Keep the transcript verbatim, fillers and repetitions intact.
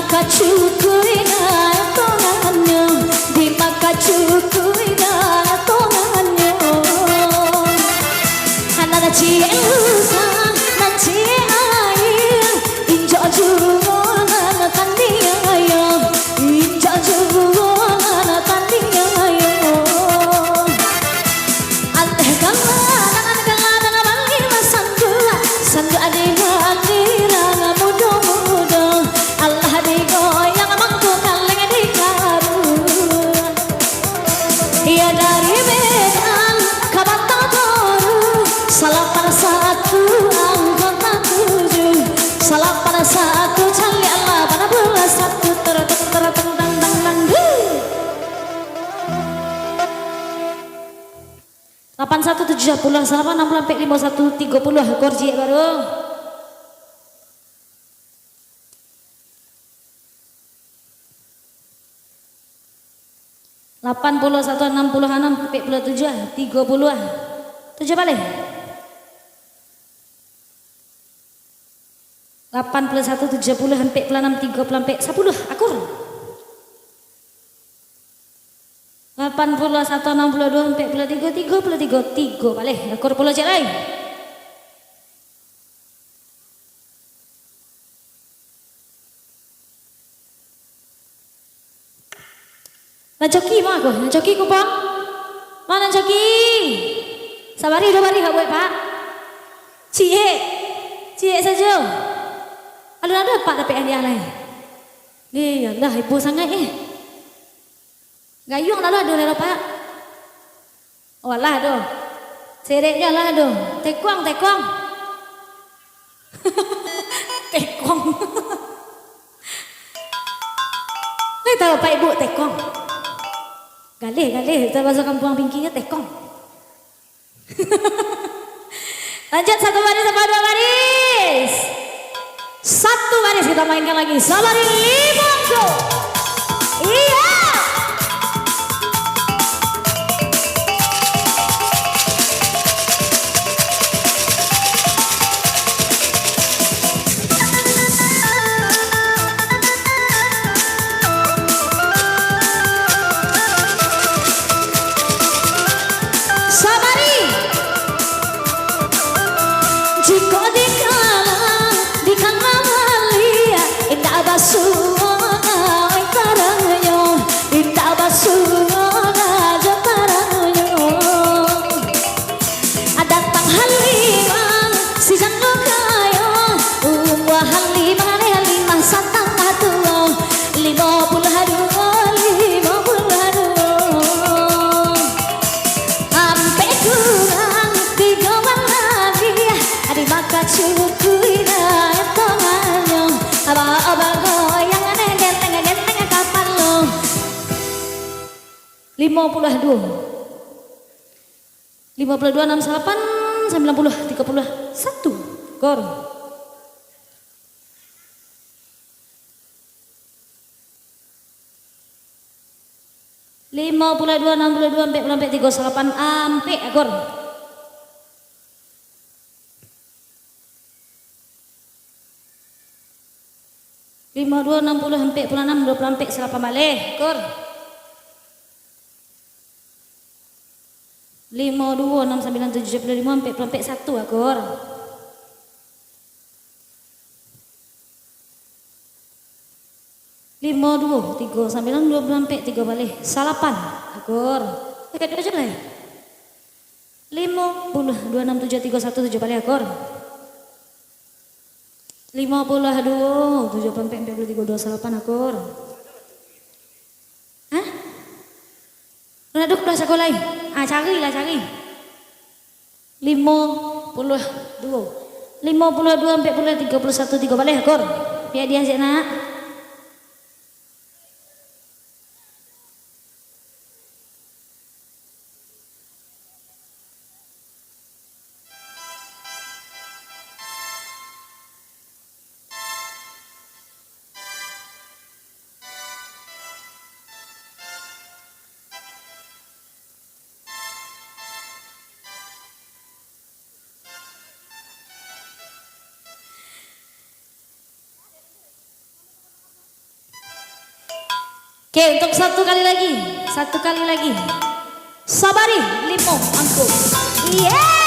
Kacukui nan tongannyo, di makacukui nan tongannyo. Anak ciek lusa, nan ciek aia, injak juo nan taniayo, injak juo nan taniayo. Anteh kaladang, anteh kaladang, bali lah sanduak, sanduak di hati urang mudo-mudo. Alah digoyang mangko kaleng dikaruah. Iyo dari Medan ka Batang Toru, salapan satu anggota tujuh, salapan satu caliak lapan belas satu, teratang, teratang, tang, tang, tang, duh. Lapan satu tujuah puluah salapan, anam puluah ampek limo satu tigo puluah, akor ciek baru. Lapan puluah satu, anam puluah anam, ampek puluah tujuah, tigo puluah. Tujuah baleh. Lapan puluah satu, tujuah puluah, ampek puluah anam, tigo puluah ampek, sapuluah, akor. Lapan puluah satu, anam puluah dua, ampek puluah tigo, tigo puluah tigo, tigo baleh, akor pulo ciek lai. Nan coki ma ko? Nan coki kupang? Ma nan coki? Sabarih duo barih ka buek, Pak? Ciek. Ciek sajo. Alun ado, Pak, dapek hadiah lai? Iyolah, ibo sangaik, eh. Gayuang lah, lah, ado, lah, Pak. Oh, alah, ado. Sereknyo lah, ado. Tekuang, tekuang. Tekuang. Lai tahu, Pak, Ibu, tekuang. Galeh, galeh. Kita bahasa kampuang pingkinyo tekuang. Lanjut, satu baris apa dua baris? Satu baris, kita mainkan lagi. Sabarih limo go. Iya. Sabarih. Jikok dikala, dikala baliak, indak basuo lai tarangnyo, indak basuo lai jo tarangnyo. Datang Halimah, si jando kayo, umua Halimah, Halimah satangah tuo, limo puluah duo, limo puluah duo. Ampek kurang tigo baleh, adi maka cukui dah etonganyo. Aba-aba goyang, neng, neng, neng, neng, kapalo. Limo puluah duo. Limo puluah duo, anam salapan, sambilan puluah, tigo puluah satu. Gor. Limo puluah duo, anam puluah duo, ampek puluah ampek, tigo salapan, ampek, akor. Limo duo, anam puluah, ampek puluah anam, duo puluah ampek, salapan baleh, akor. Limo duo, anam sambilan, tujuah puluah limo, ampek puluah ampek, satu, akor. Limo duo, tigo sambilan, duo puluah ampek, tigo baleh, salapan, akor. Sakali duo jo lai. Limo puluah duo, anam tujuah, tigo satu, tujuah baleh, akor. Limo puluah duo, tujuah puluah ampek, ampek puluah tigo, duo salapan, akor. Hah? Lah duk, lah sakolah lai. Ah, carilah, cari. Limo puluah duo. Limo puluah duo, ampek puluah, tigo puluah satu, tigo baleh, akor. Piak dia cek nak. Oke, untuk satu kali lagi. Satu kali lagi. Sabari limo angku. Iya.